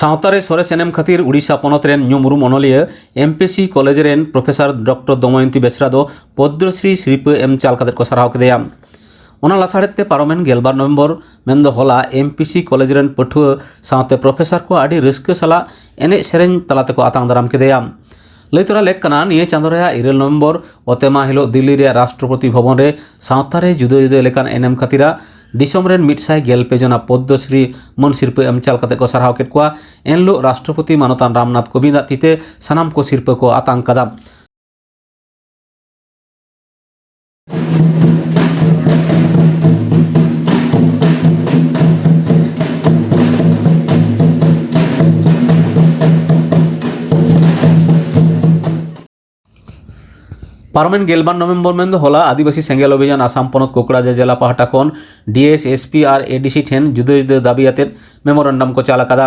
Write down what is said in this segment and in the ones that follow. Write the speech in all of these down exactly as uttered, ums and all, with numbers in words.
ᱥᱟᱶᱛᱟ ᱨᱮ ᱥᱚᱨᱮᱥ ᱮᱱᱮᱢ ᱠᱷᱟᱹᱛᱤᱨ ᱩᱲᱤᱥᱥᱟ ᱯᱚᱱᱚᱛ ᱨᱮᱱ ᱧᱩᱢ ᱩᱨᱩᱢ ᱚᱱᱚᱞᱤᱭᱟᱹ ᱮᱢ ᱯᱤ ᱥᱤ ᱠᱚᱞᱮᱡᱽ ᱨᱮᱱ ᱯᱨᱚᱯᱷᱮᱥᱚᱨ ᱰᱚᱠᱴᱚᱨ ᱫᱚᱢᱚᱭᱚᱱᱛᱤ ᱵᱮᱥᱨᱟ ᱫᱚ ᱯᱚᱫᱽᱢᱚᱥᱨᱤ ᱥᱤᱨᱯᱟᱹ ᱮᱢ ᱪᱟᱞ ᱠᱟᱛᱮ ᱠᱚ ᱥᱟᱨᱦᱟᱣ ᱠᱮᱫᱮᱭᱟ᱾ ᱚᱱᱟ ᱞᱟᱥᱟᱲᱦᱮᱫ ᱛᱮ ᱯᱟᱨᱚᱢᱮᱱ ᱜᱮᱞᱵᱟᱨ ᱱᱚᱵᱷᱮᱢᱵᱚᱨ, ᱢᱮᱱᱫᱚ ᱦᱚᱞᱟ, ᱮᱢ ᱯᱤ ᱥᱤ ᱠᱚᱞᱮᱡᱽ ᱨᱮᱱ ᱯᱟᱹᱴᱷᱩᱣᱟᱹ ᱥᱟᱶᱛᱮ ᱯᱨᱚᱯᱷᱮᱥᱚᱨ ᱠᱚ ᱟᱹᱰᱤ ᱨᱟᱹᱥᱠᱟᱹ ᱥᱟᱞᱟᱜ ᱮᱱᱮᱡ ᱥᱮᱨᱮᱧ ᱛᱟᱞᱟ ᱛᱮᱠᱚ ᱟᱛᱟᱝ ᱫᱟᱨᱟᱢ ᱠᱮᱫᱮᱭᱟ᱾ ᱞᱟᱹᱭ ᱛᱚᱨᱟ ᱞᱮᱠ ᱠᱟᱱᱟ, ᱱᱤᱭᱟᱹ ᱪᱟᱸᱫᱚ ᱨᱮᱭᱟᱜ ᱤᱨᱟᱹᱞ ᱱᱚᱵᱷᱮᱢᱵᱚᱨ ᱚᱛᱮᱢᱟ ᱦᱤᱞᱳᱜ ᱫᱤᱞᱞᱤ ᱨᱮᱭᱟᱜ ᱨᱟᱥᱴᱨᱚᱯᱚᱛᱤ ᱵᱷᱚᱵᱚᱱ ᱨᱮ ᱥᱟᱶᱛᱟ ᱨᱮ ᱡᱩᱫᱟᱹ ᱡᱩᱫᱟᱹ ᱞᱮᱠᱟᱱ ᱮᱱᱮᱢ ᱠᱷᱟᱹᱛᱤᱨᱟᱜ ᱫᱤᱥᱚᱢ ᱨᱮᱱ ᱢᱤᱫ ᱥᱟᱭ ᱜᱮᱞ ᱯᱮ ᱡᱚᱱᱟ ᱯᱚᱫᱽᱢᱚᱥᱨᱤ ᱢᱟᱹᱱ ᱥᱤᱨᱯᱟᱹ ᱮᱢ ᱪᱟᱞ ᱠᱟᱛᱮ ᱠᱚ ᱥᱟᱨᱦᱟᱣ ᱠᱮᱫ ᱠᱚᱣᱟ᱾ ᱮᱱᱦᱤᱞᱳᱜ ᱨᱟᱥᱴᱨᱚᱯᱚᱛᱤ ᱢᱟᱱᱚᱛᱟᱱ ᱨᱟᱢᱱᱟᱛᱷ ᱠᱳᱵᱤᱱᱫᱟᱜ ᱛᱤᱛᱮ ᱥᱟᱱᱟᱢ ᱠᱚ ᱥᱤᱨᱯᱟᱹ ᱠᱚ ᱟᱛᱟᱝ ᱠᱟᱫᱟ᱾ ᱯᱟᱨᱚᱢᱮᱱ ᱜᱮᱞᱵᱟᱨ ᱱᱚᱵᱷᱮᱢᱵᱚᱨ, ᱢᱮᱱᱫᱚ ᱦᱚᱞᱟ, ᱟᱹᱫᱤᱵᱟᱹᱥᱤ ᱥᱮᱸᱜᱮᱞ ᱚᱵᱷᱤᱡᱟᱱ ᱟᱥᱟᱢ ᱯᱚᱱᱚᱛ ᱠᱳᱠᱲᱟᱡᱷᱟᱨ ᱡᱮᱞᱟ ᱯᱟᱦᱴᱟ ᱠᱷᱚᱱ ᱰᱤ ᱮᱥ, ᱮᱥ ᱯᱤ ᱟᱨ ᱮ ᱰᱤ ᱥᱤ ᱴᱷᱮᱱ ᱡᱩᱫᱟᱹ ᱡᱩᱫᱟᱹ ᱫᱟᱹᱵᱤ ᱟᱛᱮᱫ ᱢᱮᱢᱳᱨᱮᱱᱰᱟᱢ ᱠᱚ ᱪᱟᱞ ᱟᱠᱟᱫᱟ᱾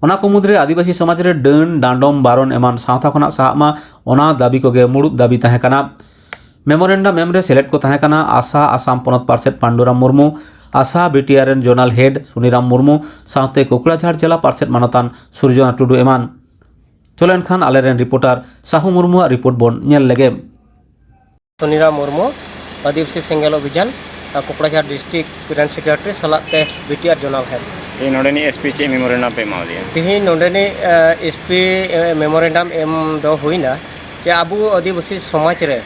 ᱚᱱᱟ ᱠᱚ ᱢᱩᱫᱽᱨᱮ ᱟᱹᱫᱤᱵᱟᱹᱥᱤ ᱥᱚᱢᱟᱡᱽ ᱨᱮ ᱰᱟᱹᱱ, ᱰᱟᱸᱰᱚᱢ, ᱵᱟᱨᱚᱱ ᱮᱢᱟᱱ ᱥᱟᱶᱛᱟ ᱠᱷᱚᱱᱟᱜ ᱥᱟᱦᱟᱜ ᱢᱟ, ᱚᱱᱟ ᱫᱟᱹᱵᱤ ᱠᱚᱜᱮ ᱢᱩᱲᱩᱫ ᱫᱟᱹᱵᱤ ᱛᱟᱦᱮᱸ ᱠᱟᱱᱟ᱾ ᱢᱮᱢᱳᱨᱮᱱᱰᱟᱢ ᱮᱢ ᱨᱮ ᱥᱮᱞᱮᱫ ᱠᱚ ᱛᱟᱦᱮᱸ ᱠᱟᱱᱟ ᱟᱥᱟ ᱟᱥᱟᱢ ᱯᱚᱱᱚᱛ ᱯᱟᱨᱥᱮᱛ ᱯᱟᱱᱰᱩᱨᱟᱢ ᱢᱩᱨᱢᱩ, ᱟᱥᱟ ᱵᱤ ᱴᱤ ᱟᱨ ᱨᱮᱱ ᱡᱳᱱᱟᱞ ᱦᱮᱰ ᱥᱩᱱᱤᱨᱟᱢ ᱢᱩᱨᱢᱩ ᱥᱟᱶᱛᱮ ᱠᱳᱠᱲᱟᱡᱷᱟᱲ ᱡᱮᱞᱟ ᱯᱟᱨᱥᱮᱛ ᱢᱟᱱᱚᱛᱟᱱ ᱥᱩᱨᱡᱚᱱᱟ ᱴᱩᱰᱩ ᱮᱢᱟᱱ᱾ ᱪᱚᱞᱚ ᱮᱱᱠᱷᱟᱱ ᱟᱞᱮᱨᱮᱱ ᱨᱤᱯᱳᱨᱴᱟᱨ ᱥᱟᱦᱩ ᱢᱩᱨᱢᱩᱣᱟᱜ ᱨᱤᱯᱳᱨᱴ ᱵᱚᱱ ᱧᱮᱞ ᱞᱮᱜᱮ᱾ ᱥᱩᱱᱤᱨᱟᱢ ᱢᱩᱨᱢᱩ, ᱟᱹᱫᱤᱵᱟᱹᱥᱤ ᱥᱮᱸᱜᱮᱞ ᱚᱵᱷᱤᱡᱟᱱ, ᱟᱨ ᱠᱳᱠᱲᱟᱡᱷᱟᱲ ᱰᱤᱥᱴᱨᱤᱠᱴ ᱨᱮᱱ ᱥᱮᱠᱨᱮᱴᱟᱨᱤ ᱥᱟᱞᱟᱜ ᱛᱮ ᱵᱤ ᱴᱤ ᱟᱨ ᱡᱳᱱᱟᱞ ᱦᱮᱰ᱾ ᱛᱮᱦᱮᱧ ᱱᱚᱰᱮᱱᱤᱡ ᱮᱥ ᱯᱤ ᱪᱮᱫ ᱢᱮᱢᱳᱨᱮᱱᱰᱟᱢ ᱯᱮ ᱮᱢᱟᱣᱟᱫᱮᱭᱟ? ᱛᱮᱦᱮᱧ ᱱᱚᱰᱮᱱᱤᱡ, ᱮ, ᱮᱥ ᱯᱤ, ᱮ, ᱢᱮᱢᱳᱨᱮᱱᱰᱟᱢ ᱮᱢ ᱫᱚ ᱦᱩᱭᱱᱟ ᱡᱮ ᱟᱵᱚ ᱟᱹᱫᱤᱵᱟᱹᱥᱤ ᱥᱚᱢᱟᱡᱽ ᱨᱮ,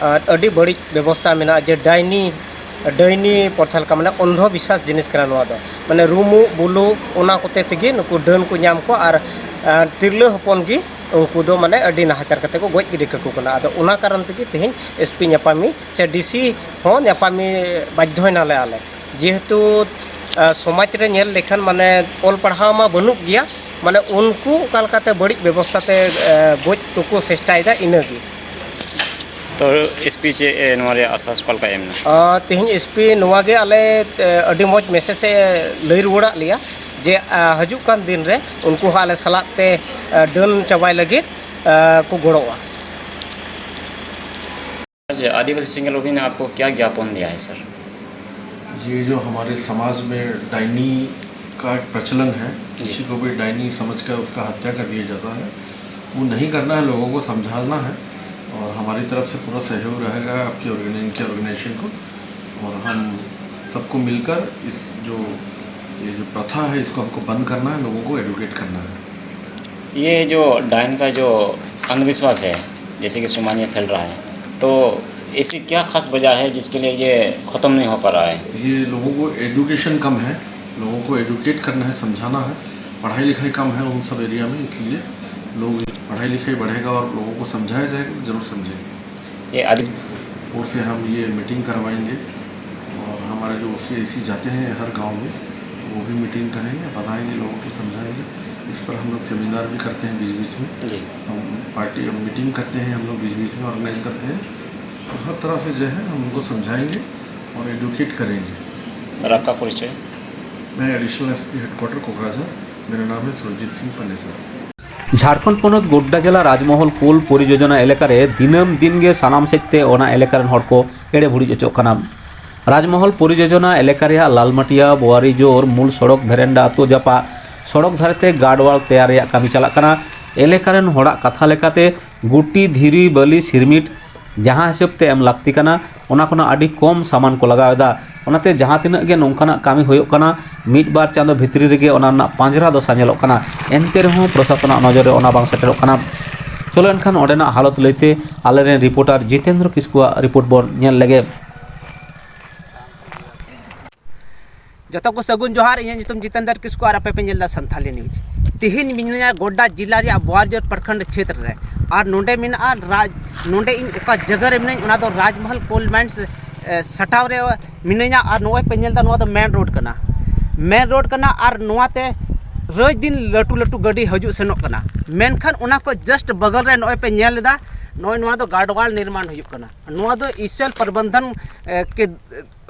ᱟᱨ ᱟᱹᱰᱤ ᱵᱟᱹᱲᱤᱡ ᱵᱮᱵᱚᱥᱛᱟ ᱢᱮᱱᱟᱜᱼᱟ ᱡᱮ ᱰᱟᱭᱱᱤ, ᱰᱟᱹᱭᱱᱤ ᱯᱨᱚᱛᱷᱟ ᱞᱮᱠᱟ, ᱢᱟᱱᱮ ᱚᱱᱫᱷᱚ ᱵᱤᱥᱥᱟᱥ ᱡᱤᱱᱤᱥ ᱠᱟᱱᱟ ᱱᱚᱣᱟ ᱫᱚ᱾ ᱢᱟᱱᱮ ᱨᱩᱢᱩᱜ ᱵᱩᱞᱩᱜ ᱚᱱᱟ ᱠᱚᱛᱮ ᱛᱮᱜᱮ ᱱᱩᱠᱩ ᱰᱟᱹᱱ ᱠᱚ ᱧᱟᱢ ᱠᱚᱣᱟ ᱟᱨ, ᱟᱨ ᱛᱤᱨᱞᱟᱹ ᱦᱚᱯᱚᱱ ᱜᱮ ᱩᱱᱠᱩ ᱫᱚ ᱢᱟᱱᱮ ᱟᱹᱰᱤ ᱱᱟᱦᱟᱪᱟᱨ ᱠᱟᱛᱮ ᱠᱚ ᱜᱚᱡ ᱜᱤᱰᱤ ᱠᱟᱠᱚ ᱠᱟᱱᱟ᱾ ᱟᱫᱚ ᱚᱱᱟ ᱠᱟᱨᱚᱱ ᱛᱮᱜᱮ ᱛᱮᱦᱮᱧ ᱮᱥ ᱯᱤ ᱧᱟᱯᱟᱢᱤ ᱥᱮ ᱰᱤ ᱥᱤ ᱦᱚᱸ ᱧᱟᱯᱟᱢᱤ ᱵᱟᱫᱽᱫᱷᱚᱭ ᱱᱟᱞᱮ ᱟᱞᱮ᱾ ᱡᱮᱦᱮᱛᱩ, ᱟ, ᱥᱚᱢᱟᱡᱽ ᱨᱮ ᱧᱮᱞ ᱞᱮᱠᱷᱟᱱ ᱢᱟᱱᱮ ᱚᱞ ᱯᱟᱲᱦᱟᱣ ᱢᱟ ᱵᱟᱹᱱᱩᱜ ᱜᱮᱭᱟ, ᱢᱟᱱᱮ ᱩᱱᱠᱩ ᱚᱠᱟ ᱞᱮᱠᱟᱛᱮ ᱵᱟᱹᱲᱤᱡ ᱵᱮᱵᱚᱥᱛᱷᱟ ᱛᱮ, ᱮ, ᱜᱚᱡ ᱠᱚᱠᱚ ᱪᱮᱥᱴᱟᱭᱮᱫᱟ, ᱤᱱᱟᱹᱜᱮ᱾ ᱛᱚ ᱮᱥ ᱯᱤ ᱪᱮᱫ, ᱮ, ᱱᱚᱣᱟ ᱨᱮᱭᱟᱜ ᱟᱥᱟᱥ ᱚᱠᱟ ᱞᱮᱠᱟᱭ ᱮᱢ ᱮᱱᱟ? ᱟ, ᱛᱮᱦᱮᱧ ᱮᱥ ᱯᱤ ᱱᱚᱣᱟ ᱜᱮ ᱟᱞᱮ, ᱮ, ᱟᱹᱰᱤ ᱢᱚᱡᱽ ᱢᱮᱥᱮᱡᱽ ᱮ ᱞᱟᱹᱭ ᱨᱩᱣᱟᱹᱲᱟᱜ ᱞᱮᱭᱟ ᱡᱮ, ᱟ, ᱦᱤᱡᱩᱜ ᱠᱟᱱ ᱫᱤᱱ ᱨᱮ ᱩᱱᱠᱩ ᱦᱚᱸ ᱟᱞᱮ ᱥᱟᱞᱟᱜ ᱛᱮ, ᱮ, ᱰᱟᱹᱱ ᱪᱟᱵᱟᱭ ᱞᱟᱹᱜᱤᱫ, ᱮ, ᱠᱚ ᱜᱚᱲᱚᱜᱼᱟ᱾ अच्छा, आदिवासी सिंगल ओबी ने आपको क्या ज्ञापन दिया है, सर? ये जो हमारे समाज में डायनी का एक प्रचलन है। किसी को भी डायनी समझकर उसका हत्या कर दिया जाता है। वो नहीं करना है, लोगों को समझाना है। और हमारी तरफ से पूरा सहयोग रहेगा आपकी ऑर्गेनाइज के ऑर्गेनाइजेशन को। और हम सबको मिलकर इस जो ये जो प्रथा है, इसको हमको बंद करना है, लोगों को एडुकेट करना है। ये जो डायन का जो अंधविश्वास है, जैसे कि सुमानिया फैल रहा है, तो ऐसी क्या खास वजह है जिसके लिए ये ख़त्म नहीं हो पा रहा है? ये लोगों को एजुकेशन कम है। लोगों को एडुकेट करना है, समझाना है। पढ़ाई लिखाई कम है उन सब एरिया में, इसलिए लोग पढ़ाई लिखाई बढ़ेगा और लोगों को समझाया जाएगा, जरूर समझेंगे। ये आदि ओर से हम ये मीटिंग करवाएंगे और हमारे जो सी आई सी जाते हैं हर गांव में, वो भी मीटिंग करेंगे, बताएंगे, लोगों को समझाएंगे। इस पर हम लोग सेमिनार भी करते हैं बीच बीच में। जी हम पार्टी मीटिंग करते हैं हम लोग बीच बीच में, ऑर्गेनाइज करते हैं। तो हर तरह से जो है हम उनको समझाएंगे और एडुकेट करेंगे। सर, आपका परिचय? मैं additional S P headquarter Kokrajhar, मेरा नाम है सुरजीत सिंह पनेसर। ᱡᱷᱟᱲᱠᱷᱚᱸᱰ ᱯᱚᱱᱚᱛ ᱜᱳᱰᱰᱟᱡᱟᱞᱟ ᱨᱟᱡᱽᱢᱚᱦᱚᱞ ᱠᱳᱞ ᱯᱚᱨᱤᱡᱳᱡᱚᱱᱟ ᱮᱞᱟᱠᱟ ᱨᱮ ᱫᱤᱱᱟᱹᱢ ᱫᱤᱱ ᱜᱮ ᱥᱟᱱᱟᱢ ᱥᱮᱫ ᱛᱮ ᱚᱱᱟ ᱮᱞᱟᱠᱟ ᱨᱮᱱ ᱦᱚᱲ ᱠᱚ ᱮᱲᱮ ᱵᱷᱩᱲᱤᱡ ᱚᱪᱚᱜ ᱠᱟᱱᱟ᱾ ᱨᱟᱡᱽᱢᱚᱦᱚᱞ ᱯᱚᱨᱤᱡᱳᱡᱚᱱᱟ ᱮᱞᱟᱠᱟ ᱨᱮᱭᱟᱜ ᱞᱟᱞᱢᱟᱴᱤᱭᱟ, ᱵᱳᱣᱟᱨᱤ ᱡᱳᱨ, ᱢᱩᱞ ᱥᱚᱲᱚᱠ, ᱵᱷᱮᱨᱮᱱᱰᱟ ᱟᱹᱛᱩ ᱡᱟᱯᱟᱜ ᱥᱚᱲᱚᱠ ᱫᱷᱟᱨᱮ ᱛᱮ ᱜᱟᱨᱰ ᱣᱟᱞ ᱛᱮᱭᱟᱨ ᱨᱮᱭᱟᱜ ᱠᱟᱹᱢᱤ ᱪᱟᱞᱟᱜ ᱠᱟᱱᱟ᱾ ᱮᱞᱟᱠᱟ ᱨᱮᱱ ᱦᱚᱲᱟᱜ ᱠᱟᱛᱷᱟ ᱞᱮᱠᱟᱛᱮ ᱜᱩᱴᱤ, ᱫᱷᱤᱨᱤ, ᱵᱟᱹᱞᱤ, ᱥᱤᱨᱢᱤᱴ ᱡᱟᱦᱟᱸ ᱦᱤᱥᱟᱹᱵ ᱛᱮ ᱮᱢ ᱞᱟᱹᱠᱛᱤ ᱠᱟᱱᱟ, ᱚᱱᱟ ᱠᱷᱚᱱᱟᱜ ᱟᱹᱰᱤ ᱠᱚᱢ ᱥᱟᱢᱟᱱ ᱠᱚ ᱞᱟᱜᱟᱣ ᱮᱫᱟ᱾ ᱚᱱᱟᱛᱮ ᱡᱟᱦᱟᱸ ᱛᱤᱱᱟᱹᱜ ᱜᱮ ᱱᱚᱝᱠᱟᱱᱟᱜ ᱠᱟᱹᱢᱤ ᱦᱩᱭᱩᱜ ᱠᱟᱱᱟ, ᱢᱤᱫ ᱵᱟᱨ ᱪᱟᱸᱫᱚ ᱵᱷᱤᱛᱨᱤ ᱨᱮᱜᱮ ᱚᱱᱟ ᱨᱮᱱᱟᱜ ᱯᱟᱸᱡᱽᱨᱟ ᱫᱚ ᱥᱟᱧᱮᱞᱚᱜ ᱠᱟᱱᱟ᱾ ᱮᱱᱛᱮ ᱨᱮᱦᱚᱸ ᱯᱨᱚᱥᱟᱥᱚᱱᱟᱜ ᱱᱚᱡᱚᱨ ᱨᱮ ᱚᱱᱟ ᱵᱟᱝ ᱥᱮᱴᱮᱨᱚᱜ ᱠᱟᱱᱟ᱾ ᱪᱚᱞᱚ ᱮᱱᱠᱷᱟᱱ ᱚᱸᱰᱮᱱᱟᱜ ᱦᱟᱞᱚᱛ ᱞᱟᱹᱭᱛᱮ ᱟᱞᱮᱨᱮᱱ ᱨᱤᱯᱳᱨᱴᱟᱨ ᱡᱤᱛᱮᱱᱫᱨᱚ ᱠᱤᱥᱠᱩᱣᱟᱜ ᱨᱤᱯᱳᱨᱴ ᱵᱚᱱ ᱧᱮᱞ ᱞᱮᱜᱮ᱾ ᱡᱚᱛᱚ ᱠᱚ ᱥᱟᱹᱜᱩᱱ ᱡᱚᱦᱟᱨ᱾ ᱤᱧᱟᱹᱜ ᱧᱩᱛᱩᱢ ᱡᱤᱛᱮᱱᱫᱨᱚ ᱠᱤᱥᱠᱩ ᱟᱨ ᱟᱯᱮ ᱯᱮ ᱧᱮᱞ ᱮᱫᱟ ᱥᱟᱱᱛᱷᱟᱞᱤ ᱱᱤᱭᱩᱡᱽ᱾ ᱛᱤᱦᱤᱧ ᱢᱤᱱᱟᱹᱧᱟ ᱜᱳᱰᱰᱟ ᱡᱤᱞᱟ ᱨᱮᱭᱟᱜ ᱵᱳᱣᱟᱨᱡᱳᱨ ᱯᱨᱚᱠᱷᱚᱸᱰ ᱠᱷᱮᱛᱨᱚ ᱨᱮ᱾ ᱟᱨ ᱱᱚᱰᱮ ᱢᱮᱱᱟᱜᱼᱟ ᱨᱟᱡᱽ ᱱᱚᱰᱮ ᱤᱧ ᱚᱠᱟ ᱡᱟᱭᱜᱟ ᱨᱮ ᱢᱤᱱᱟᱹᱧ, ᱚᱱᱟ ᱫᱚ ᱨᱟᱡᱽᱢᱚᱦᱚᱞ ᱠᱳᱞ ᱢᱟᱭᱤᱱᱥ ᱥᱟᱴᱟᱣ ᱨᱮ ᱢᱤᱱᱟᱹᱧᱟ᱾ ᱟᱨ ᱱᱚᱜᱼᱚᱭ ᱯᱮ ᱧᱮᱞ ᱮᱫᱟ, ᱱᱚᱣᱟ ᱫᱚ ᱢᱮᱱ ᱨᱳᱰ ᱠᱟᱱᱟ᱾ ᱢᱮᱱ ᱨᱳᱰ ᱠᱟᱱᱟ ᱟᱨ ᱱᱚᱣᱟᱛᱮ ᱨᱳᱡᱽ ᱫᱤᱱ ᱞᱟᱹᱴᱩ ᱞᱟᱹᱴᱩ ᱜᱟᱹᱰᱤ ᱦᱤᱡᱩᱜ ᱥᱮᱱᱚᱜ ᱠᱟᱱᱟ᱾ ᱢᱮᱱᱠᱷᱟᱱ ᱚᱱᱟ ᱠᱚ ᱡᱟᱥᱴ ᱵᱟᱜᱟᱞ ᱨᱮ ᱱᱚᱜᱼᱚᱭ ᱯᱮ ᱧᱮᱞ ᱮᱫᱟ, ᱱᱚᱜᱼᱚᱭ ᱱᱚᱣᱟ ᱫᱚ ᱜᱟᱨᱰᱣᱟᱞ ᱱᱤᱨᱢᱟᱱ ᱦᱩᱭᱩᱜ ᱠᱟᱱᱟ᱾ ᱱᱚᱣᱟ ᱫᱚ ᱤᱥᱮᱞ ᱯᱨᱚᱵᱚᱱᱫᱷᱚᱱ ᱮ, ᱠᱮ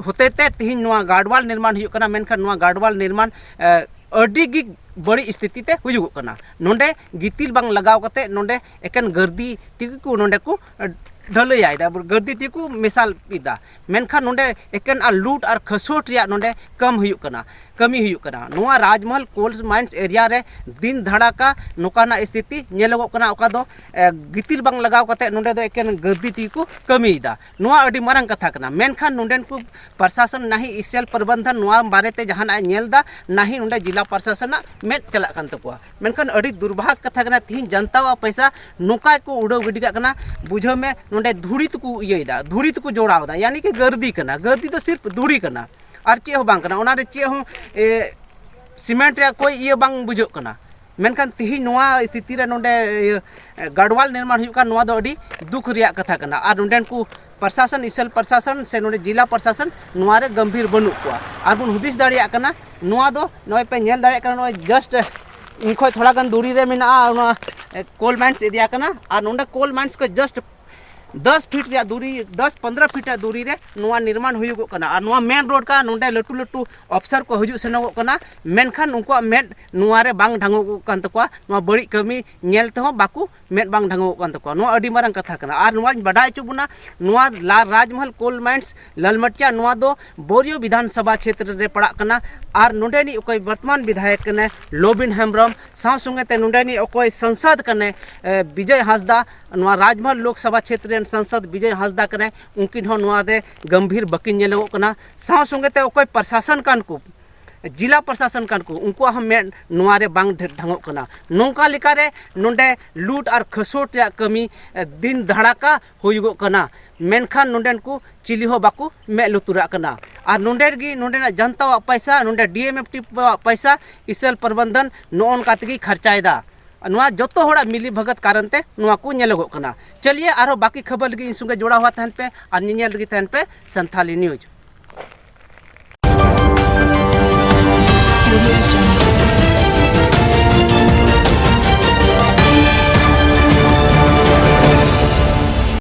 ᱦᱚᱛᱮ ᱛᱮ ᱛᱤᱦᱤᱧ ᱱᱚᱣᱟ ᱜᱟᱨᱰᱣᱟᱞ ᱱᱤᱨᱢᱟᱱ ᱦᱩᱭᱩᱜ ᱠᱟᱱᱟ᱾ ᱢᱮᱱᱠᱷᱟᱱ ᱱᱚᱣᱟ ᱜᱟᱨᱰᱣᱟᱞ ᱱᱤᱨᱢᱟᱱ ᱮ, ᱟᱹᱰᱤ ᱜᱮ ᱵᱟᱹᱲᱤᱡ ᱥᱛᱷᱤᱛᱤ ᱛᱮ ᱦᱩᱭᱩᱜᱚᱜ ᱠᱟᱱᱟ᱾ ᱱᱚᱰᱮ ᱜᱤᱛᱤᱞ ᱵᱟᱝ ᱞᱟᱜᱟᱣ ᱠᱟᱛᱮ ᱱᱚᱰᱮ ᱮᱠᱮᱱ ᱜᱟᱹᱨᱫᱤ ᱛᱮᱜᱮ ᱠᱚ ᱱᱚᱰᱮ ᱠᱚ ᱮ, ᱰᱷᱟᱹᱞᱟᱹᱭᱟ ᱮᱫᱟ, ᱜᱟᱹᱨᱫᱤ ᱛᱮᱜᱮ ᱠᱚ ᱢᱮᱥᱟᱞ ᱮᱫᱟ᱾ ᱢᱮᱱᱠᱷᱟᱱ ᱱᱚᱰᱮ ᱮᱠᱮᱱ ᱟᱨ ᱞᱩᱴ ᱟᱨ ᱠᱷᱟᱹᱥᱳᱴ ᱨᱮᱭᱟᱜ ᱱᱚᱰᱮ ᱠᱟᱢ ᱦᱩᱭᱩᱜ ᱠᱟᱱᱟ᱾ ᱠᱟᱹᱢᱤ ᱦᱩᱭᱩᱜ ᱠᱟᱱᱟ᱾ ᱱᱚᱣᱟ ᱨᱟᱡᱽᱢᱚᱦᱚᱞ ᱠᱳᱞ ᱢᱟᱭᱤᱱᱥ ᱮᱨᱤᱭᱟ ᱨᱮ ᱫᱤᱱ ᱫᱷᱟᱲᱟᱠᱟ ᱱᱚᱝᱠᱟᱱᱟᱜ ᱥᱛᱷᱤᱛᱤ ᱧᱮᱞᱚᱜᱚᱜ ᱠᱟᱱᱟ, ᱚᱠᱟ ᱫᱚ ᱮ, ᱜᱤᱛᱤᱞ ᱵᱟᱝ ᱞᱟᱜᱟᱣ ᱠᱟᱛᱮ ᱱᱚᱰᱮ ᱫᱚ ᱮᱠᱮᱱ ᱜᱟᱹᱨᱫᱤ ᱛᱮᱜᱮ ᱠᱚ ᱠᱟᱹᱢᱤᱭᱮᱫᱟ᱾ ᱱᱚᱣᱟ ᱟᱹᱰᱤ ᱢᱟᱨᱟᱝ ᱠᱟᱛᱷᱟ ᱠᱟᱱᱟ, ᱢᱮᱱᱠᱷᱟᱱ ᱱᱚᱰᱮᱱ ᱠᱚ ᱯᱨᱚᱥᱟᱥᱚᱱ ᱱᱟᱦᱤ ᱤᱥᱮᱞ ᱯᱨᱚᱵᱚᱱᱫᱷᱚᱱ ᱱᱚᱣᱟ ᱵᱟᱨᱮᱛᱮ ᱡᱟᱦᱟᱱᱟᱜ ᱮ ᱧᱮᱞ ᱮᱫᱟ, ᱱᱟᱦᱤ ᱱᱚᱰᱮ ᱡᱤᱞᱟ ᱯᱨᱚᱥᱟᱥᱚᱱᱟᱜ ᱢᱮᱫ ᱪᱟᱞᱟᱜ ᱠᱟᱱ ᱛᱟᱠᱚᱣᱟ᱾ ᱢᱮᱱᱠᱷᱟᱱ ᱟᱹᱰᱤ ᱫᱩᱨᱵᱷᱟᱜᱽ ᱠᱟᱛᱷᱟ ᱠᱟᱱᱟ, ᱛᱤᱦᱤᱧ ᱡᱟᱱᱛᱟᱣᱟᱜ ᱯᱚᱭᱥᱟ ᱱᱚᱝᱠᱟ ᱜᱮᱠᱚ ᱩᱰᱟᱹᱣ ᱜᱤᱰᱤ ᱠᱟᱜ ᱠᱟᱱᱟ᱾ ᱵᱩᱡᱷᱟᱹᱣ ᱢᱮ, ᱱᱚᱰᱮ ᱫᱷᱩᱲᱤ ᱛᱮᱠᱚ ᱤᱭᱟᱹᱭᱮᱫᱟ, ᱫᱷᱩᱲᱤ ᱛᱮᱠᱚ ᱡᱚᱲᱟᱣ ᱮᱫᱟ, ᱭᱟᱱᱤ ᱠᱤ ᱜᱟᱹᱨᱫᱤ ᱠᱟᱱᱟ᱾ ᱜᱟᱹᱨᱫᱤ ᱫᱚ ᱥᱤᱨᱯ ᱫᱷᱩᱲᱤ ᱠᱟᱱᱟ, ᱟᱨ ᱪᱮᱫ ᱦᱚᱸ ᱵᱟᱝ ᱠᱟᱱᱟ᱾ ᱚᱱᱟᱨᱮ ᱪᱮᱫ ᱦᱚᱸ ᱮ, ᱥᱤᱢᱮᱱᱴ ᱨᱮᱭᱟᱜ ᱠᱳᱭ ᱤᱭᱟᱹ ᱵᱟᱝ ᱵᱩᱡᱷᱟᱹᱜ ᱠᱟᱱᱟ᱾ ᱢᱮᱱᱠᱷᱟᱱ ᱛᱤᱦᱤᱧ ᱱᱚᱣᱟ ᱥᱛᱷᱤᱛᱤ ᱨᱮ ᱱᱚᱰᱮ ᱤᱭᱟᱹ, ᱜᱟᱰᱣᱟᱞ ᱱᱤᱨᱢᱟᱬ ᱦᱩᱭᱩᱜ ᱠᱟᱱ, ᱱᱚᱣᱟ ᱫᱚ ᱟᱹᱰᱤ ᱫᱩᱠ ᱨᱮᱭᱟᱜ ᱠᱟᱛᱷᱟ ᱠᱟᱱᱟ᱾ ᱟᱨ ᱱᱚᱰᱮᱱ ᱠᱚ ᱯᱨᱚᱥᱟᱥᱚᱱ, ᱤᱥᱮᱞ ᱯᱨᱚᱥᱟᱥᱚᱱ ᱥᱮ ᱱᱚᱰᱮ ᱡᱤᱞᱟ ᱯᱨᱚᱥᱟᱥᱚᱱ ᱱᱚᱣᱟ ᱨᱮ ᱜᱟᱢᱵᱷᱤᱨ ᱵᱟᱹᱱᱩᱜ ᱠᱚᱣᱟ᱾ ᱟᱨ ᱵᱚᱱ ᱦᱩᱫᱤᱥ ᱫᱟᱲᱮᱭᱟᱜ ᱠᱟᱱᱟ, ᱱᱚᱣᱟ ᱫᱚ ᱱᱚᱜᱼᱚᱭ ᱯᱮ ᱧᱮᱞ ᱫᱟᱲᱮᱭᱟᱜ ᱠᱟᱱᱟ, ᱱᱚᱜᱼᱚᱭ just ᱤᱧ ᱠᱷᱚᱱ ᱛᱷᱚᱲᱟ ᱜᱟᱱ ᱫᱩᱨᱤ ᱨᱮ ᱢᱮᱱᱟᱜᱼᱟ ᱚᱱᱟ ᱠᱳᱞ ᱢᱟᱭᱤᱱᱥ ᱮᱨᱤᱭᱟ ᱠᱟᱱᱟ᱾ ᱟᱨ ᱱᱚᱰᱮ ᱠᱳᱞ ᱢᱟᱭᱤᱱᱥ ᱠᱷᱚᱱ just ᱫᱚᱥ ᱯᱷᱤᱴ ᱨᱮᱭᱟᱜ ᱫᱩᱨᱤ, ᱫᱚᱥ ᱯᱚᱱᱫᱽᱨᱚ ᱯᱷᱤᱴ ᱨᱮᱭᱟᱜ ᱫᱩᱨᱤ ᱨᱮ ᱱᱚᱣᱟ ᱱᱤᱨᱢᱟᱬ ᱦᱩᱭᱩᱜᱚᱜ ᱠᱟᱱᱟ᱾ ᱟᱨ ᱱᱚᱣᱟ ᱢᱮᱱ ᱨᱳᱰ ᱠᱟᱱᱟ, ᱱᱚᱰᱮ ᱞᱟᱹᱴᱩ ᱞᱟᱹᱴᱩ ᱚᱯᱥᱟᱨ ᱠᱚ ᱦᱤᱡᱩᱜ ᱥᱮᱱᱚᱜᱚᱜ ᱠᱟᱱᱟ, ᱢᱮᱱᱠᱷᱟᱱ ᱩᱱᱠᱩᱣᱟᱜ ᱢᱮᱫ ᱱᱚᱣᱟ ᱨᱮ ᱵᱟᱝ ᱰᱷᱟᱝᱚᱜᱚᱜ ᱠᱟᱱ ᱛᱟᱠᱚᱣᱟ᱾ ᱱᱚᱣᱟ ᱵᱟᱹᱲᱤᱡ ᱠᱟᱹᱢᱤ ᱧᱮᱞ ᱛᱮᱦᱚᱸ ᱵᱟᱠᱚ ᱢᱮᱫ ᱵᱟᱝ ᱰᱷᱟᱝᱚᱜᱚᱜ ᱠᱟᱱ ᱛᱟᱠᱚᱣᱟ᱾ ᱱᱚᱣᱟ ᱟᱹᱰᱤ ᱢᱟᱨᱟᱝ ᱠᱟᱛᱷᱟ ᱠᱟᱱᱟ᱾ ᱟᱨ ᱱᱚᱣᱟᱧ ᱵᱟᱰᱟᱭ ᱦᱚᱪᱚ ᱵᱚᱱᱟ, ᱱᱚᱣᱟ ᱞᱟ-, ᱨᱟᱡᱽᱢᱚᱦᱚᱞ ᱠᱳᱞ ᱢᱟᱭᱤᱱᱥ ᱞᱟᱞᱢᱟᱴᱤᱭᱟ, ᱱᱚᱣᱟ ᱫᱚ ᱵᱳᱨᱤᱭᱳ ᱵᱤᱫᱷᱟᱱ ᱥᱚᱵᱷᱟ ᱪᱷᱮᱛᱨᱚ ᱨᱮ ᱯᱟᱲᱟᱜ ᱠᱟᱱᱟ᱾ ᱟᱨ ᱱᱚᱰᱮᱱᱤᱡ ᱚᱠᱚᱭ ᱵᱚᱨᱛᱚᱢᱟᱱ ᱵᱤᱫᱷᱟᱭᱚᱠ ᱠᱟᱱᱟᱭ ᱞᱚᱵᱤᱱ ᱦᱮᱢᱵᱨᱚᱢ, ᱥᱟᱶ ᱥᱚᱸᱜᱮ ᱛᱮ ᱱᱚᱰᱮᱱᱤᱡ ᱚᱠᱚᱭ ᱥᱟᱝᱥᱚᱫᱽ ᱠᱟᱱᱟᱭ, ᱮ, ᱵᱤᱡᱚᱭ ᱦᱟᱸᱥᱫᱟ, ᱱᱚᱣᱟ ᱨᱟᱡᱽᱢᱚᱦᱚᱞ ᱞᱳᱠᱥᱚᱵᱷᱟ ᱪᱷᱮᱛᱨᱚ ᱨᱮᱱ ᱥᱟᱝᱥᱚᱫᱽ ᱵᱤᱡᱚᱭ ᱦᱟᱸᱥᱫᱟ ᱠᱟᱱᱟᱭ, ᱩᱱᱠᱤᱱ ᱦᱚᱸ ᱱᱚᱣᱟ ᱨᱮ ᱜᱟᱢᱵᱷᱤᱨ ᱵᱟᱹᱠᱤᱱ ᱧᱮᱞᱚᱜᱚᱜ ᱠᱟᱱᱟ᱾ ᱥᱟᱶ ᱥᱚᱸᱜᱮ ᱛᱮ ᱚᱠᱚᱭ ᱯᱨᱚᱥᱟᱥᱚᱱ ᱠᱟᱱ ᱠᱚ, ᱡᱤᱞᱟ ᱯᱨᱚᱥᱟᱥᱚᱱ ᱠᱟᱱ ᱠᱚ, ᱩᱱᱠᱩᱣᱟᱜ ᱦᱚᱸ ᱢᱮᱫ ᱱᱚᱣᱟ ᱨᱮ ᱵᱟᱝ ᱰᱷᱮ-, ᱰᱷᱟᱝᱚᱜ ᱠᱟᱱᱟ᱾ ᱱᱚᱝᱠᱟ ᱞᱮᱠᱟᱨᱮ ᱱᱚᱰᱮ ᱞᱩᱴ ᱟᱨ ᱠᱷᱟᱹᱥᱳᱴ ᱨᱮᱭᱟᱜ ᱠᱟᱹᱢᱤ, ᱮ, ᱫᱤᱱ ᱫᱷᱟᱲᱟᱠᱟ ᱦᱩᱭᱩᱜᱚᱜ ᱠᱟᱱᱟ᱾ ᱢᱮᱱᱠᱷᱟᱱ ᱱᱚᱰᱮᱱ ᱠᱚ ᱪᱤᱞᱤ ᱦᱚᱸ ᱵᱟᱠᱚ ᱢᱮᱫ ᱞᱩᱛᱩᱨᱟᱜ ᱠᱟᱱᱟ᱾ ᱟᱨ ᱱᱚᱰᱮ ᱨᱮᱜᱮ ᱱᱚᱰᱮᱱᱟᱜ ᱡᱟᱱᱛᱟᱣᱟᱜ ᱯᱚᱭᱥᱟ, ᱱᱚᱰᱮ ᱰᱤ ᱮᱢ ᱮᱯᱷ ᱴᱤ ᱟᱜ ᱯᱚᱭᱥᱟ ᱤᱥᱮᱞ ᱯᱨᱚᱵᱚᱱᱫᱷᱚᱱ ᱱᱚᱜᱼᱚ ᱱᱚᱝᱠᱟ ᱛᱮᱜᱮ ᱠᱷᱚᱨᱪᱟᱭᱮᱫᱟ᱾ ᱱᱚᱣᱟ ᱡᱚᱛᱚ ᱦᱚᱲᱟᱜ ᱢᱤᱞᱤ ᱵᱷᱟᱜᱟᱛ ᱠᱟᱨᱚᱱ ᱛᱮ ᱱᱚᱣᱟ ᱠᱚ ᱧᱮᱞᱚᱜᱚᱜ ᱠᱟᱱᱟ᱾ ᱪᱟᱞᱤᱭᱮ, ᱟᱨᱦᱚᱸ ᱵᱟᱹᱠᱤ ᱠᱷᱚᱵᱚᱨ ᱞᱟᱹᱜᱤᱫ ᱤᱧ ᱥᱚᱸᱜᱮ ᱡᱚᱲᱟᱣ ᱦᱩᱭᱩᱜ ᱛᱟᱦᱮᱱ ᱯᱮ ᱟᱨ ᱧᱮᱧᱮᱞ ᱞᱟᱹᱜᱤᱫ ᱛᱟᱦᱮᱱ ᱯᱮ ᱥᱟᱱᱛᱷᱟᱞᱤ ᱱᱤᱭᱩᱡᱽ᱾